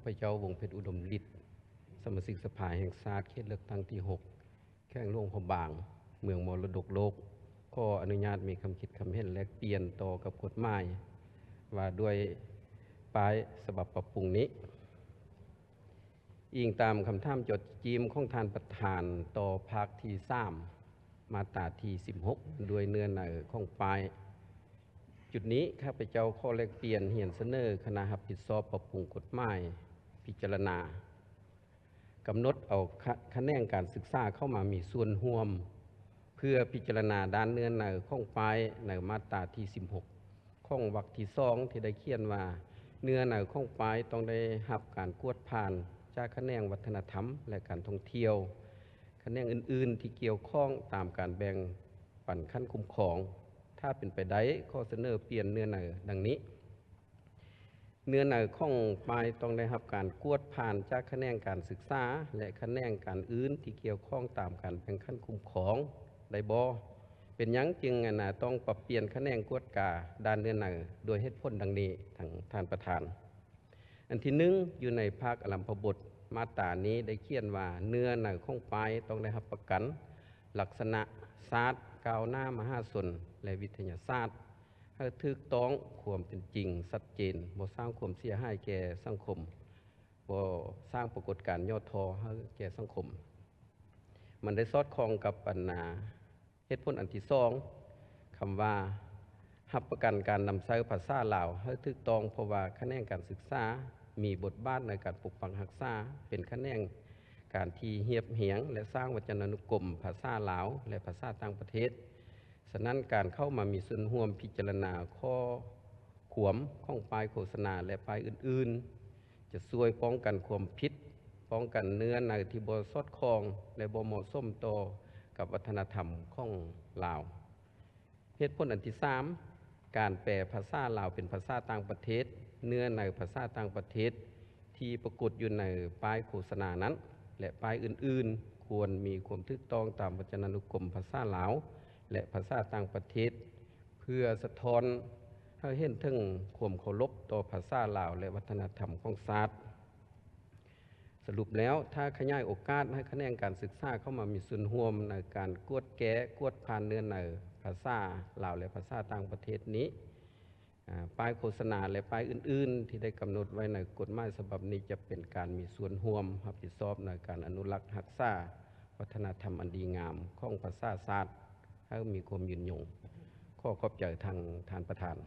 ພະເຈົ້າ ວົງເພັດ ອຸດົມລິດ ສະມາຊິກສະພາແຫ່ງຊາດ ເຂດເລືອກຕັ້ງທີຫົກ ແຂວງຫຼວງພະບາງ ເມືອງມໍລະດົກໂລກ ຂໍອະນຸຍາດມີຄຳຄິດຄຳເຫັນແລກປ່ຽນຕໍ່ກັບກົດໝາຍວ່າດ້ວຍປ້າຍສະບັບປັບປຸງນີ້. ອີງຕາມຄຳຖາມຈອດຈີ້ມຂອງທ່ານປະທານຕໍ່ພາກທີສາມ ມາດຕາທີສິບຫົກ ດ້ວຍເນື້ອໃນຂອງປ້າຍ. ຈຸດນີ້ ຂ້າພະເຈົ້າຂໍແລກປ່ຽນຮຽນສະເໜີຄະນະຮັບຜິດຊອບປັບປຸງກົດໝາຍ ພິຈາລະນາ ກຳນົດເອົາຂະ ຂະແໜງການສຶກສາເຂົ້າມາມີສ່ວນຮ່ວມ ເພື່ອພິຈາລະນາດ້ານເນື້ອໃນຂອງປ້າຍໃນມາດຕາທີສິບຫົກ ຂອງວັກທີສອງ ທີ່ໄດ້ຂຽນວ່າ ເນື້ອໃນຂອງປ້າຍຕ້ອງໄດ້ຮັບການກວດຜ່ານຈາກຂະແໜງວັດທະນະທຳ ແລະ ການທ່ອງທ່ຽວ, ຂະແໜງອື່ນໆທີ່ກ່ຽວຂ້ອງຕາມການແບ່ງປັນຂັ້ນຄຸ້ມຄອງ. ຖ້າເປັນໄປໄດ້, ຂໍສະເໜີປ່ຽນເນື້ອໃນດັ່ງນີ້. ເນື້ອໃນຂອງປ້າຍຕ້ອງໄດ້ຮັບການກວດຜ່ານຈາກຂະແໜງການສຶກສາ ແລະ ຂະແໜງການອື່ນທີ່ກ່ຽວຂ້ອງຕາມການແບ່ງຂັ້ນຄຸ້ມຄອງໄດ້ບໍ່? ເປັນຫຍັງຈຶ່ງ ອັນນ່າ ຕ້ອງປັບປ່ຽນຂະແໜງກວດກາດ້ານເນື້ອໃນ ດ້ວຍເຫດຜົນດັ່ງນີ້ ທ່ານ ທ່ານປະທານ. ອັນທີໜຶ່ງ, ຢູ່ໃນພາກອາລັມພະບົດ ມາດຕານີ້ໄດ້ຂຽນວ່າ ເນື້ອໃນຂອງປ້າຍຕ້ອງໄດ້ຮັບປະກັນລັກສະນະຊາດ, ກ້າວໜ້າມະຫາຊົນ ແລະ ວິທະຍາສາດ ໃຫ້ຖືກຕ້ອງ, ຄວາມເປັນຈິງຊັດເຈນ, ບໍ່ສ້າງຄວາມເສຍຫາຍແກ່ສັງຄົມ, ບໍ່ສ້າງປາກົດການຫຍໍ້ທໍ້ໃຫ້ແກ່ສັງຄົມ. ມັນໄດ້ສອດຄ່ອງກັບ ອັນນ່າ ເຫດຜົນອັນທີສອງ, ຄຳວ່າຮັບປະກັນການນຳໃຊ້ພາສາລາວໃຫ້ຖືກຕ້ອງ, ເພາະວ່າຂະແໜງການສຶກສາມີບົດບາດໃນການປົກປັກຮັກສາ, ເປັນຂະແໜງການທີ່ຮຽບຮຽງ ແລະ ສ້າງວັດຈະນານຸກົມພາສາລາວ ແລະ ພາສາຕ່າງປະເທດ. ສະນັ້ນ, ການເຂົ້າມາມີສ່ວນຮ່ວມພິຈາລະນາຂໍ້ຄວາມຂອງປ້າຍໂຄສະນາ ແລະ ປ້າຍອື່ນໆ ຈະຊ່ວຍປ້ອງກັນຄວາມຜິດ, ປ້ອງກັນເນື້ອໃນທີ່ບໍ່ສອດຄ່ອງ ແລະ ບໍ່ເໝາະສົມຕໍ່ກັບວັດທະນະທຳຂອງລາວ. ເຫດຜົນອັນທີສາມ, ການແປພາສາລາວເປັນພາສາຕ່າງປະເທດ, ເນື້ອໃນພາສາຕ່າງປະເທດທີ່ປາກົດຢູ່ໃນປ້າຍໂຄສະນານັ້ນ ແລະ ປ້າຍອື່ນໆ ຄວນມີຄວາມຖືກຕ້ອງຕາມວັດຈະນານຸກົມພາສາລາວ ແລະ ພາສາຕ່າງປະເທດ ເພື່ອສະທ້ອນໃຫ້ເຫັນເຖິງຄວາມເຄົາລົບຕໍ່ພາສາລາວ ແລະ ວັດທະນະທຳຂອງຊາດ. ສະຫຼຸບແລ້ວ, ຖ້າຂະຫຍາຍໂອກາດໃຫ້ຂະແໜງການສຶກສາເຂົ້າມາມີສ່ວນຮ່ວມໃນການກວດແກ້, ກວດຜ່ານເນື້ອໃນພາສາລາວ ແລະ ພາສາຕ່າງປະເທດນີ້, ອາ, ປ້າຍໂຄສະນາ ແລະ ປ້າຍອື່ນໆ ທີ່ໄດ້ກຳນົດໄວ້ໃນກົດໝາຍສະບັບນີ້ ຈະເປັນການມີສ່ວນຮ່ວມຮັບຜິດຊອບໃນການອະນຸລັກຮັກສາວັດທະນະທຳອັນດີງາມຂອງພາສາຊາດ ໃຫ້ມີຄວາມຍືນຍົງ. ຂໍຂອບໃຈທາງທ່ານປະທານ.